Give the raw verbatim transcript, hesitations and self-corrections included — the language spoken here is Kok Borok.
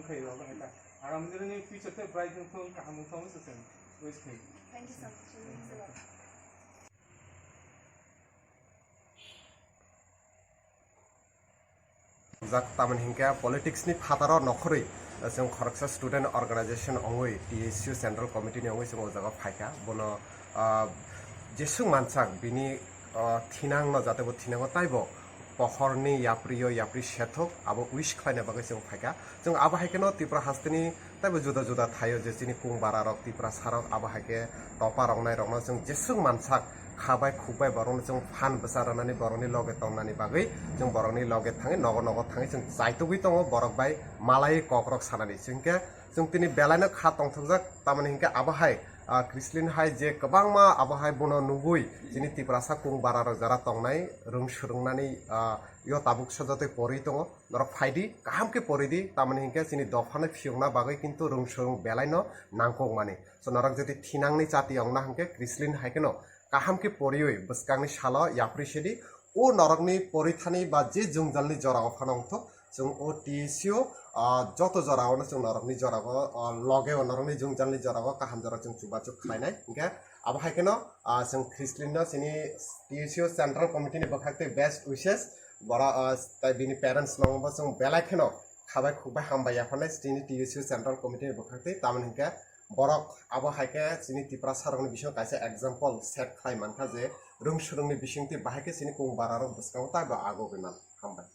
Agamdini future te bright wngthung, kaham wngthung, se chwng wish khaio. Thank you so much. Means a lot. Jak tamoni hinkhe politics ni phataro nokhorwi chwng khoroksa student organization ongwi T S U Central Committee ni ongwi chwng o jaga phaikha. Bono, ah, jeswk mansak bini, ah, thinangno jate bo thinango taibo pohorni yaprio yapri sethok abo wish khlaina bagwi chwng phaikha. Chwng abo hai kheno Tripura hasteni taibo juda juda thaio je chini kung bararok, Tiprasarok, abo hai khe topa roknairokno chwng jeswk mansak kha bai khuk bai borokno chwng phan bwsa rwnani borokni loge tongnani bagwi chwng borokni loge thangwi nogo nogo thangwi chwng chaitugwi tongo borok bai malai kokrok sanani. Chwng khe chwng tini belaino kha tongthokjak, tamoni hinkhe abo hai, ah, Krislin hai je kwbangma abo hai bono nugwi chini Tiprasa kung bararok jara tongnai rwng swrwngnani, ah, yo tabuk sojotwi porwi tongo. Norok phaidi, kaham khe poridi, tamoni hinkhe chini dophano phiyokna bagwi kintu rwng swrwng belaino nangkukmani. So norok jodi thinangni chati ongna hinkhe Krislin hai kheno kaham khe poriwi bwskangni salo yapri sidi, o norokni porithani ba je jwngjalni jorao phano wngthok, chwng o T S U, ah, joto joraono chwng norokni jorao, ah, logeo norokni jwngjalni jorao kaham jora chwng chubachu khlainai. Hinkhe abo hai kheno, ah, chwng Krislinno chini T S U Central Committee ni bwkhaktwi best wishes, bora, ah, tai bini parents no bo chwng belai kheno khabai khukbai hambai yapharnai chini T S U Central Committee ni bwkhaktwi, tamoni hinkhe borok abo hai khe chini Tiprasarokni bisingo kaisa example set khlai mankha je rwng swrwngni bisingtwi bahai khe chini kung bararok bwskango taibo agugwi man. Hambai.